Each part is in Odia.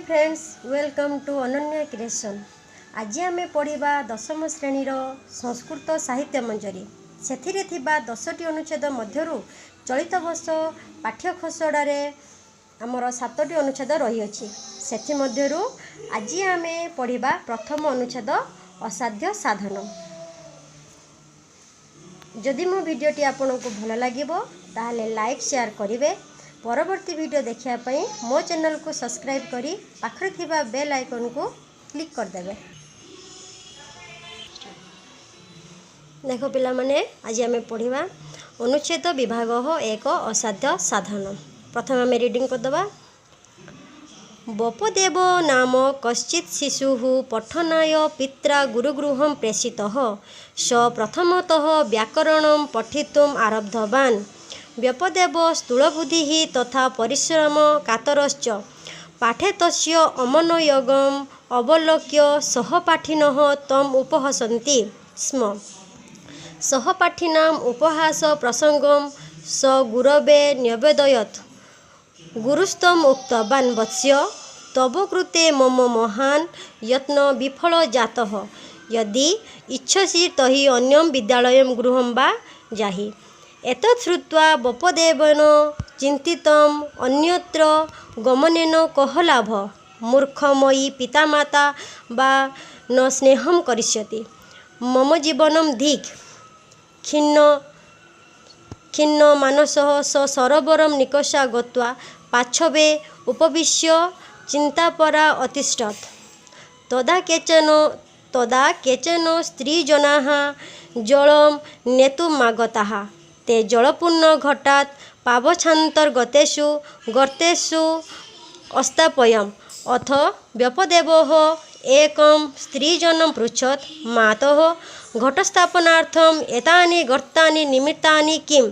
Friends, welcome to Ananya Creation. ଆଜି ଆମେ ପଢ଼ିବା ଦଶମ ଶ୍ରେଣୀର ସଂସ୍କୃତ ସାହିତ୍ୟ ମଞ୍ଜରୀ। ସେଥିରେ ଥିବା 10ଟି ଅନୁଚ୍ଛେଦ ମଧ୍ୟରୁ ଚଳିତ ବର୍ଷ ପାଠ୍ୟ ଖସଡ଼ାରେ ଆମର 7ଟି ଅନୁଚ୍ଛେଦ ରହିଅଛି। ସେଥିମଧ୍ୟରୁ ଆଜି ଆମେ ପଢ଼ିବା ପ୍ରଥମ ଅନୁଚ୍ଛେଦ, ଅସାଧ୍ୟ ସାଧନ। ଯଦି ମୋ ଭିଡ଼ିଓଟି ଆପଣଙ୍କୁ ଭଲ ଲାଗିବ, ତାହେଲେ ଲାଇକ୍, ସେୟାର କରିବେ। ପରବର୍ତ୍ତୀ ଭିଡ଼ିଓ ଦେଖିବା ପାଇଁ ମୋ ଚ୍ୟାନେଲକୁ ସବସ୍କ୍ରାଇବ୍ କରି ପାଖରେ ଥିବା ବେଲ୍ ଆଇକନ୍କୁ କ୍ଲିକ୍ କରିଦେବେ। ଦେଖ ପିଲାମାନେ, ଆଜି ଆମେ ପଢ଼ିବା ଅନୁଚ୍ଛେଦ ବିଭାଗ 1, ଅସାଧ୍ୟ ସାଧନ। ପ୍ରଥମେ ଆମେ ରିଡ଼ିଂ କରିଦେବା। ବପଦେବ ନାମ କଶ୍ଚିତ୍ ଶିଶୁः ପଠନାୟ ପିତ୍ରା ଗୁରୁଗୃହं ପ୍ରେଷିତः। ସ ପ୍ରଥମତଃ ବ୍ୟାକରଣं ପଠିତୁम् ଆରବ୍ଧବାନ୍। ବ୍ୟପଦେବ ସ୍ଥୂଳବୁଦ୍ଧିः ତଥା ପରିଶ୍ରମ କାତରଶ୍ଚ। ପାଠେ ତସ୍ୟ ଅମନୋଯୋଗम् ଅବଲୋକ୍ୟ ସହପାଠିନଃ ତम् ଉପହସନ୍ତି ସ୍ମ। ସହପାଠିନାम् ଉପହାସ ପ୍ରସଙ୍ଗं ସ ଗୁରବେ ନ୍ୟବେଦୟत्। ଗୁରୁସ୍ତम् ଉକ୍ତବାନ୍, ବତ୍ସ, ତବ କୃତେ ମମ ମହାନ୍ ଯତ୍ନ ବିଫଳ ଜାତଃ। ଯଦି ଇଚ୍ଛସି ତର୍ହି ଅନ୍ୟं ବିଦ୍ୟାଳୟं ଗୃହं ବା ଯାହି। ଏତତ୍ ଶ୍ରୁତ୍ୱା ବପଦେବେନ ଚିନ୍ତିତम्, ଅନ୍ୟତ୍ର ଗମନେନ କଃ ଲାଭ? ମୂର୍ଖ ମୟି ପିତାମାତା ବା ନ ସ୍ନେହं କରିଷ୍ୟତି। ମମ ଜୀବनं ଧିକ୍। ଖିନ୍ନ ମାନସଃ ସ ସରୋବରं ନିକଷା ଗତ୍ୱା ପାଛବେ ଉପବିଶ୍ୟ ଚିନ୍ତାପରା ଅତିଷ୍ଠତ୍। ତଦା କେଚନ ସ୍ତ୍ରୀଜନାଃ ଜଳं ନେତୁମାଗତାଃ। ते ଜଳପୂର୍ଣ୍ଣ ଘଟାତ୍ ପାବଚ୍ଛାନ୍ତର୍ଗତେଷୁ ଗର୍ତ୍ତେଷୁ ଅସ୍ଥାପୟन्। ଅଥ ବ୍ୟପଦେବः एकं ସ୍ତ୍ରୀଜनं ପୃଚ୍ଛତ୍, ମାତଃ, ଘଟସ୍ଥାପନାର୍ଥम् ଏତାନି ଗର୍ତ୍ତାନି ନିମିତ୍ତାନି କିମ୍?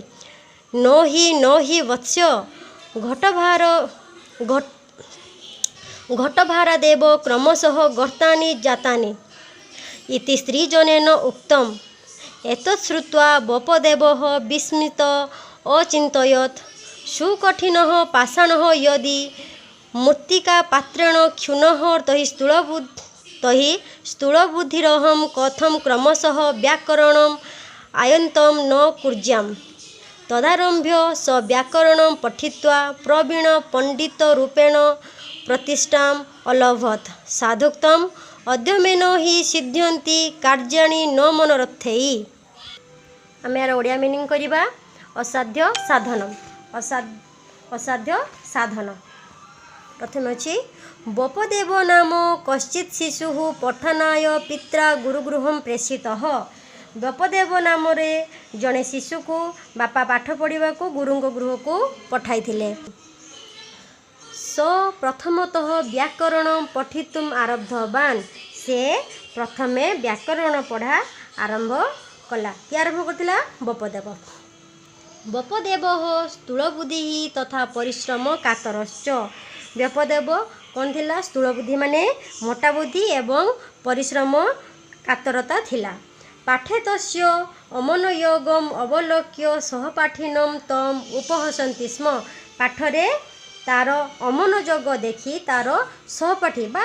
ନ ହି, ନ ହି ବତ୍ସ, ଘଟଭାରାଦେବ କ୍ରମଶଃ ଗର୍ତ୍ତାନି ଜାତାନି ଇତି ସ୍ତ୍ରୀଜନେନ ଉକ୍ତମ୍। ଏତତ୍ ଶ୍ରୁତ୍ୱା ବପଦେବः ବିସ୍ମିତ ଅଚିନ୍ତୟत्, ସୁକଠିନः ପାଷାଣः ୟଦି ମୃତ୍ତିକାପାତ୍ରେଣ କ୍ଷୁଣ୍ଣः ତର୍ହି ସ୍ଥୂଳବୁଦ୍ଧିରହଂ କଥं କ୍ରମଶଃ ବ୍ୟାକରଣम् ଆୟତ୍ତଂ ନ କୁର୍ୟାମ୍? ତଦାରଭ୍ୟ ସ ବ୍ୟାକରଣं ପଠିତ୍ୱା ପ୍ରବୀଣ ପଣ୍ଡିତରୂପେଣ ପ୍ରତିଷ୍ଠାम् ଅଲଭତ। ସାଧୁକ୍ତम्, ଉଦ୍ୟମେନ ହି ସିଦ୍ଧ୍ୟନ୍ତି କାର୍ଯ୍ୟାଣି ନ ମନୋରଥୈଃ। ଆମେ ଏହାର ଓଡ଼ିଆ ମିନିଂ କରିବା। ଅସାଧ୍ୟ ସାଧନ। ଅସାଧ୍ୟ ସାଧନ ପ୍ରଥମେ ଅଛି, ବପଦେବ ନାମ କଶ୍ଚିତ୍ ଶିଶୁः ପଠନାୟ ପିତ୍ରା ଗୁରୁଗୃହं ପ୍ରେଷିତଃ। ବପଦେବ ନାମରେ ଜଣେ ଶିଶୁକୁ ବାପା ପାଠ ପଢ଼ିବାକୁ ଗୁରୁଙ୍କ ଗୃହକୁ ପଠାଇଥିଲେ। ସ ପ୍ରଥମତଃ ବ୍ୟାକରଣ ପଠିତୁମ୍ ଆରବ୍ଧବାନ୍। ସେ ପ୍ରଥମେ ବ୍ୟାକରଣ ପଢ଼ା ଆରମ୍ଭ କଲା। କିଏ ଆରମ୍ଭ କରିଥିଲା? ବପଦେବ। ବପଦେବ ସ୍ଥୂଳବୁଦ୍ଧି ତଥା ପରିଶ୍ରମ କାତରଶ୍ଚ। ବ୍ୟପଦେବ କ'ଣ ଥିଲା? ସ୍ଥୂଳ ବୁଦ୍ଧି ମାନେ ମୋଟା ବୁଦ୍ଧି ଏବଂ ପରିଶ୍ରମ କାତରତା ଥିଲା। ପାଠେ ତସ୍ୟ ଅମନୋଯୋଗମ୍ ଅବଲୋକ୍ୟ ସହପାଠିନମ୍ ତମ୍ ଉପହସନ୍ତି ସ୍ମ। ପାଠରେ ତାର ଅମନୋଯୋଗ ଦେଖି ତାର ସହପାଠୀ ବା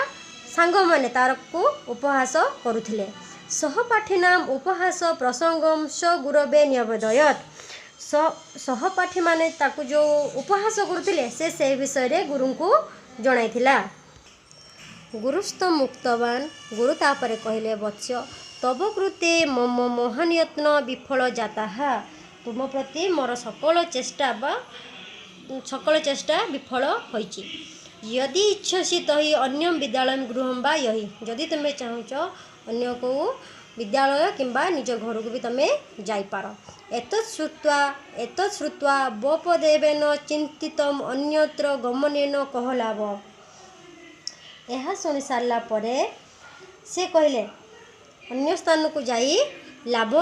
ସାଙ୍ଗମାନେ ତାରକୁ ଉପହାସ କରୁଥିଲେ। ସହପାଠିନାମ ଉପହାସ ପ୍ରସଙ୍ଗം ସ ଗୁରବେ ନ୍ୟବେଦୟତ୍। ସହପାଠୀମାନେ ତାକୁ ଯେଉଁ ଉପହାସ କରୁଥିଲେ, ସେ ସେ ବିଷୟରେ ଗୁରୁଙ୍କୁ ଜଣାଇଥିଲା। ଗୁରୁସ୍ତ ମୁକ୍ତବାନ। ଗୁରୁ ତାପରେ କହିଲେ, ବତ୍ସ, ତବ କୃତେ ମମ ମହାନ ଯତ୍ନ ବିଫଳ ଜାତାଃ। ତୁମ ପ୍ରତି ମୋର ସକଳ ଚେଷ୍ଟା ବିଫଳ ହୋଇଛି। ଯଦି ଇଚ୍ଛସି ତର୍ହି ଅନ୍ୟಂ ବିଦ୍ୟାଳୟಂ ଗୃହಂ ବା ୟହି। ଯଦି ତୁମେ ଚାହୁଁଛ, ଅନ୍ୟ କେଉଁ ବିଦ୍ୟାଳୟ କିମ୍ବା ନିଜ ଘରକୁ ବି ତୁମେ ଯାଇପାର। ଏତତ୍ ଶ୍ରୁତ୍ୱା ବପଦେବେନ ଚିନ୍ତିତମ୍, ଅନ୍ୟତ୍ର ଗମନେନ କଃ ଲାଭ? ଏହା ଶୁଣି ସାରିଲା ପରେ ସେ କହିଲେ, ଅନ୍ୟ ସ୍ଥାନକୁ ଯାଇ ଲାଭ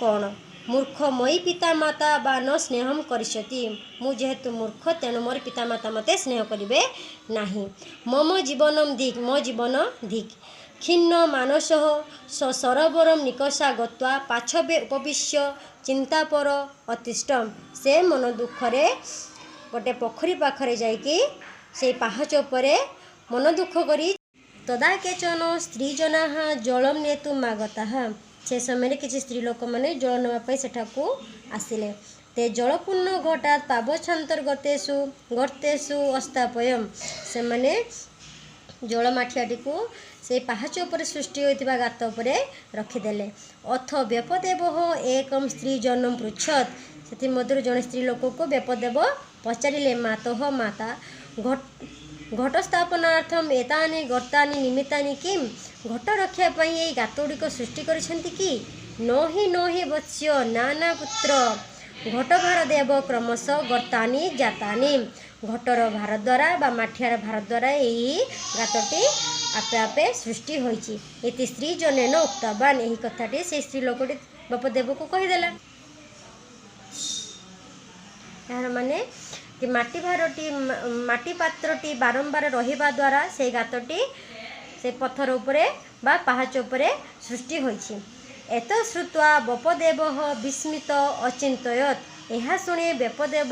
କ'ଣ? ମୂର୍ଖ ମୟି ପିତାମାତା ବା ନ ସ୍ନେହಂ କରିଷ୍ୟତି। ମୁଁ ଯେହେତୁ ମୂର୍ଖ, ତେଣୁ ମୋର ପିତାମାତା ମୋତେ ସ୍ନେହ କରିବେ ନାହିଁ। ମମ ଜୀବନಂ ଧିକ୍। ମୋ ଜୀବନ ଧିକ୍। ଖିନ୍ନ ମାନସଃ ସ ସରୋବରಂ ନିକଷା ଗତ୍ୱା ପାଛବେ ଉପବିଶ୍ୟ ଚିନ୍ତାପର ଅତିଷ୍ଠମ୍। ସେ ମନ ଦୁଃଖରେ ଗୋଟେ ପୋଖରୀ ପାଖରେ ଯାଇକି ସେଇ ପାହାଚ ଉପରେ ମନ ଦୁଃଖ କରି ତଦା କେଚନ ସ୍ତ୍ରୀଜନାଃ ଜଳಂ ନେତୁମ୍ ଆଗତାଃ। ସେ ସମୟରେ କିଛି ସ୍ତ୍ରୀ ଲୋକମାନେ ଜଳ ନେବା ପାଇଁ ସେଠାକୁ ଆସିଲେ। ତେ ଜଳପୂର୍ଣ୍ଣ ଘଟାତ୍ ପାବଚ୍ଛାନ୍ତର୍ଗତେଷୁ ଗର୍ତ୍ତେଷୁ ଅସ୍ଥାପୟମ୍। ସେମାନେ ଜଳ ମାଠିଆଟିକୁ ସେଇ ପାହାଚ ଉପରେ ସୃଷ୍ଟି ହୋଇଥିବା ଗାତ ଉପରେ ରଖିଦେଲେ। ଅଥ ବ୍ୟପଦେବଃ ଏକಂ ସ୍ତ୍ରୀଜନಂ ପୃଚ୍ଛତ୍। ସେଥିମଧ୍ୟରୁ ଜଣେ ସ୍ତ୍ରୀ ଲୋକକୁ ବ୍ୟପଦେବ ପଚାରିଲେ, ମାତଃ ମାତା ଘଟସ୍ଥାପନାର୍ଥମ୍ ଏତାନି ଗର୍ତ୍ତାନି ନିମିତ୍ତାନି କିମ୍? ଘଟ ରଖିବା ପାଇଁ ଏଇ ଗାତ ଗୁଡ଼ିକ ସୃଷ୍ଟି କରିଛନ୍ତି କି? ନୋହି ନୋହି ବତ୍ସ୍ୟ, ନା ନା ପୁତ୍ର, ଘଟଭାର ଦେବ କ୍ରମଶଃ ଗର୍ତ୍ତାନି ଜାତାନି। ଘଟର ଭାର ଦ୍ୱାରା ବା ମାଠିଆର ଭାର ଦ୍ୱାରା ଏଇ ଗାତଟି ଆପେ ଆପେ ସୃଷ୍ଟି ହୋଇଛି। ଇତି ସ୍ତ୍ରୀ ଜନେନ ଉକ୍ତବାନ। ଏହି କଥାଟି ସେଇ ସ୍ତ୍ରୀ ଲୋକଟି ବାପଦେବକୁ କହିଦେଲା। ଏହାର ମାନେ କି ମାଟି ଭାରଟି ମାଟି ପାତ୍ରଟି ବାରମ୍ବାର ରହିବା ଦ୍ୱାରା ସେଇ ଗାତଟି ସେ ପଥର ଉପରେ ବା ପାହାଚ ଉପରେ ସୃଷ୍ଟି ହୋଇଛି। ଏତ ଶ୍ରୁତ୍ୱା ବପଦେବଃ ବିସ୍ମିତ ଅଚିନ୍ତୟତ୍। ଏହା ଶୁଣି ବ୍ୟପଦେବ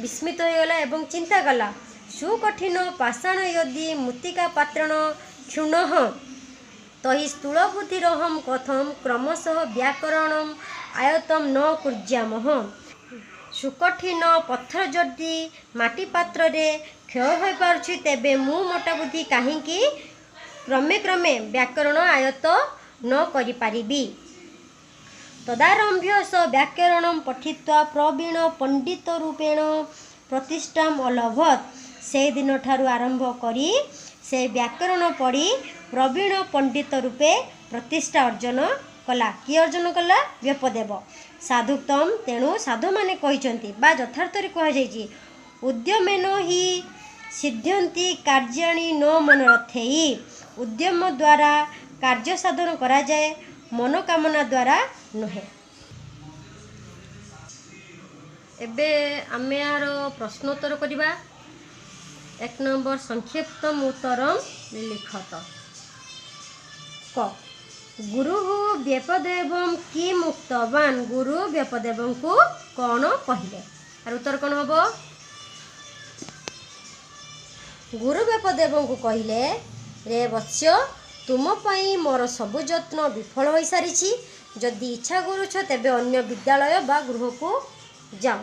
ବିସ୍ମିତ ହୋଇଗଲା ଏବଂ ଚିନ୍ତା କଲା। ସୁକଠିନ ପାଷାଣ ୟଦି ମୃତ୍ତିକା ପାତ୍ରେଣ କ୍ଷୁଣ୍ଣଃ ତହି ସ୍ଥୂଳ ବୁଦ୍ଧିରହଂ କଥಂ କ୍ରମଶଃ ବ୍ୟାକରଣମ୍ ଆୟତ୍ତಂ ନ କୁର୍ଯ୍ୟାମଃ। ସୁକଠିନ ପଥର ଯଦି ମାଟି ପାତ୍ରରେ କ୍ଷୟ ହୋଇପାରୁଛି, ତେବେ ମୁଁ ମୋଟା ବୁଦ୍ଧି କାହିଁକି କ୍ରମେ କ୍ରମେ ବ୍ୟାକରଣ ଆୟତ୍ତ ନ କରିପାରିବି? ତଦାରମ୍ଭ୍ୟ ସ ବ୍ୟାକରଣಂ ପଠିତ୍ୱା ପ୍ରବୀଣ ପଣ୍ଡିତ ରୂପେଣ ପ୍ରତିଷ୍ଠାମ୍ ଅଲଭତ। ସେଇଦିନଠାରୁ ଆରମ୍ଭ କରି ସେ ବ୍ୟାକରଣ ପଢ଼ି ପ୍ରବୀଣ ପଣ୍ଡିତ ରୂପେ ପ୍ରତିଷ୍ଠା ଅର୍ଜନ କଲା। କିଏ ଅର୍ଜନ କଲା? ବ୍ୟପଦେବ। ସାଧୁକ୍ତମ୍, ତେଣୁ ସାଧୁମାନେ କହିଛନ୍ତି ବା ଯଥାର୍ଥରେ କୁହାଯାଇଛି, ଉଦ୍ୟମେନ ହି ସିଦ୍ଧ୍ୟନ୍ତି କାର୍ଯ୍ୟାଣି ନ ମନୋରଥେଇ। ଉଦ୍ୟମ ଦ୍ୱାରା କାର୍ଯ୍ୟ ସାଧନ କରାଯାଏ, ମନୋକାମନା ଦ୍ୱାରା ନୁହେଁ। ଏବେ ଆମେ ଏହାର ପ୍ରଶ୍ନୋତ୍ତର କରିବା। 1 ନମ୍ବର, ସଂକ୍ଷିପ୍ତମ ଉତ୍ତରମ୍ ଲିଖତ। କ, ଗୁରୁଃ ବ୍ୟପଦେବಂ କିମ୍ ଉକ୍ତବାନ୍? ଗୁରୁ ବ୍ୟପଦେବଙ୍କୁ କ'ଣ କହିଲେ? ଆର ଉତ୍ତର କ'ଣ ହେବ? ଗୁରୁ ବ୍ୟପଦେବଙ୍କୁ କହିଲେ, ରେ ବତ୍ସ୍ୟ, ତୁମ ପାଇଁ ମୋର ସବୁ ଯତ୍ନ ବିଫଳ ହୋଇସାରିଛି। ଯଦି ଇଚ୍ଛା କରୁଛ ତେବେ ଅନ୍ୟ ବିଦ୍ୟାଳୟ ବା ଗୃହକୁ ଯାଅ।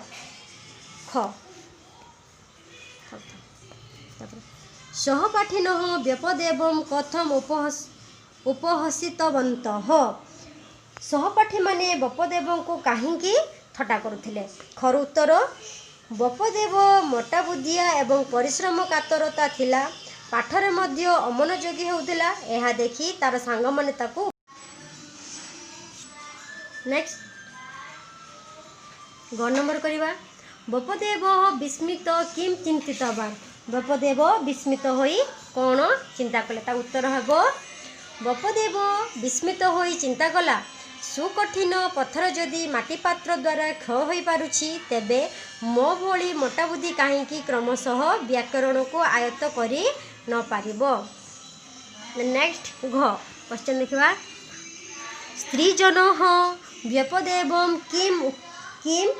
ଖ, ତାପରେ ସହପାଠିନଃ ବ୍ୟପଦେବಂ କଥମ୍ ଉପହସିତବନ୍ତଃ? ସହପାଠୀମାନେ ବପଦେବଙ୍କୁ କାହିଁକି ଥଟ୍ଟା କରୁଥିଲେ? ଖର ଉତ୍ତର, ବପଦେବ ମୋଟା ବୁଦ୍ଧିଆ ଏବଂ ପରିଶ୍ରମ କାତରତା ଥିଲା, ପାଠରେ ମଧ୍ୟ ଅମନୋଯୋଗୀ ହେଉଥିଲା। ଏହା ଦେଖି ତାର ସାଙ୍ଗମାନେ ତାକୁ। ନେକ୍ସଟ ଗ ନମ୍ବର କରିବା। ବପଦେବ ବିସ୍ମିତ କିମ୍ ଚିନ୍ତିତବାନ୍? ବପଦେବ ବିସ୍ମିତ ହୋଇ କ'ଣ ଚିନ୍ତା କଲେ? ତା ଉତ୍ତର ହେବ, ବପଦେବ ବିସ୍ମିତ ହୋଇ ଚିନ୍ତା କଲା, ସୁକଠିନ ପଥର ଯଦି ମାଟି ପାତ୍ର ଦ୍ୱାରା କ୍ଷୟ ହୋଇପାରୁଛି, ତେବେ ମୋ ଭଳି ମୋଟା ବୁଦ୍ଧି କାହିଁକି କ୍ରମଶଃ ବ୍ୟାକରଣକୁ ଆୟତ୍ତ କରି ନପାରିବ? ନେକ୍ସଟ ଘ କ୍ୱେଶ୍ଚନ୍ ଦେଖିବା। ସ୍ତ୍ରୀଜନଃ ବ୍ୟପଦେବಂ କିମ୍ କିମ୍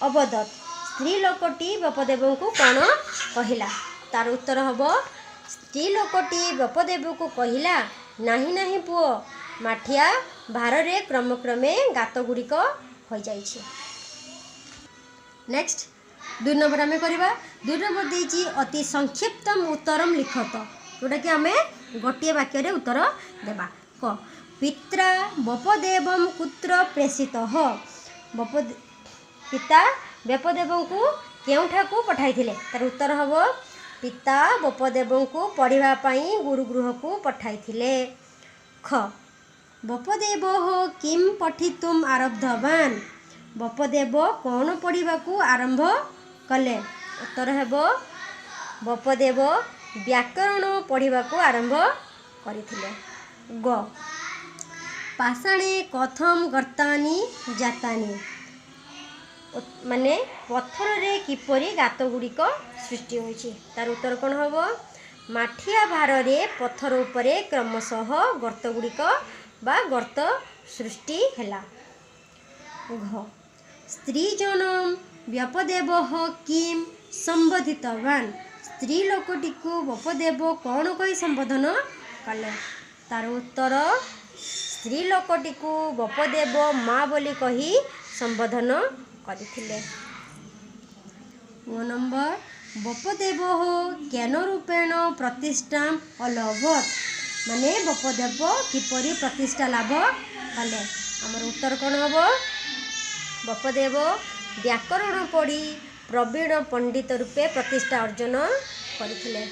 ଅବଦତ୍? ସ୍ତ୍ରୀ ଲୋକଟି ବ୍ୟପଦେବଙ୍କୁ କ'ଣ କହିଲା? ତାର ଉତ୍ତର ହେବ, ସ୍ତ୍ରୀ ଲୋକଟି ବ୍ୟପଦେବକୁ କହିଲା, ନାହିଁ ନାହିଁ ପୁଅ, ମାଠିଆ ଭାରରେ କ୍ରମେ କ୍ରମେ ଗାତ ଗୁଡ଼ିକ ହୋଇଯାଇଛି। ନେକ୍ସଟ 2 ନମ୍ବର ଆମେ କରିବା। 2 ନମ୍ବର ଦେଇଛି ଅତି ସଂକ୍ଷିପ୍ତମ ଉତ୍ତରମ ଲିଖତ, ଯେଉଁଟାକି ଆମେ ଗୋଟିଏ ବାକ୍ୟରେ ଉତ୍ତର ଦେବା। କ, ପିତ୍ରା ବପଦେବಂ କୁତ୍ର ପ୍ରେଷିତଃ? ପିତା ବ୍ୟପଦେବଙ୍କୁ କେଉଁଠାକୁ ପଠାଇଥିଲେ? ତାର ଉତ୍ତର ହେବ, ପିତା ବପଦେବଙ୍କୁ ପଢ଼ିବା ପାଇଁ ଗୁରୁଗୃହକୁ ପଠାଇଥିଲେ। ଖ, ବପଦେବଃ କିମ୍ ପଠିତୁମ୍ ଆରବ୍ଧବାନ୍? ବପଦେବ କ'ଣ ପଢ଼ିବାକୁ ଆରମ୍ଭ କଲେ? ଉତ୍ତର ହେବ, ବପଦେବ ବ୍ୟାକରଣ ପଢ଼ିବାକୁ ଆରମ୍ଭ କରିଥିଲେ। ଗ, ପାଷାଣେ କଥମ୍ ଗର୍ତ୍ତାନି ଜାତାନି? ମାନେ ପଥରରେ କିପରି ଗାତ ଗୁଡ଼ିକ ସୃଷ୍ଟି ହୋଇଛି? ତାର ଉତ୍ତର କ'ଣ ହେବ? ମାଠିଆ ଭାରରେ ପଥର ଉପରେ କ୍ରମଶଃ ଗର୍ତ୍ତ ଗୁଡ଼ିକ ବା ଗର୍ତ୍ତ ସୃଷ୍ଟି ହେଲା। ଘ, ସ୍ତ୍ରୀଜନ ବ୍ୟପଦେବଃ କିମ୍ ସମ୍ବୋଧିତବାନ୍? ସ୍ତ୍ରୀ ଲୋକଟିକୁ ବୋପଦେବ କ'ଣ କହି ସମ୍ବୋଧନ କଲେ? ତାର ଉତ୍ତର, ସ୍ତ୍ରୀ ଲୋକଟିକୁ ବୋପଦେବ ମା ବୋଲି କହି ସମ୍ବୋଧନ କରିଥିଲେ। ନମ୍ବର, ବୋପଦେବ କେନ ରୂପେଣ ପ୍ରତିଷ୍ଠା ଅଲଭତ? ମାନେ ବୋପଦେବ କିପରି ପ୍ରତିଷ୍ଠା ଲାଭ କଲେ? ଆମର ଉତ୍ତର କ'ଣ ହେବ? ବୋପଦେବ ବ୍ୟାକରଣ ପଢ଼ି ପ୍ରବୀଣ ପଣ୍ଡିତ ରୂପେ ପ୍ରତିଷ୍ଠା ଅର୍ଜନ କରିଥିଲେ।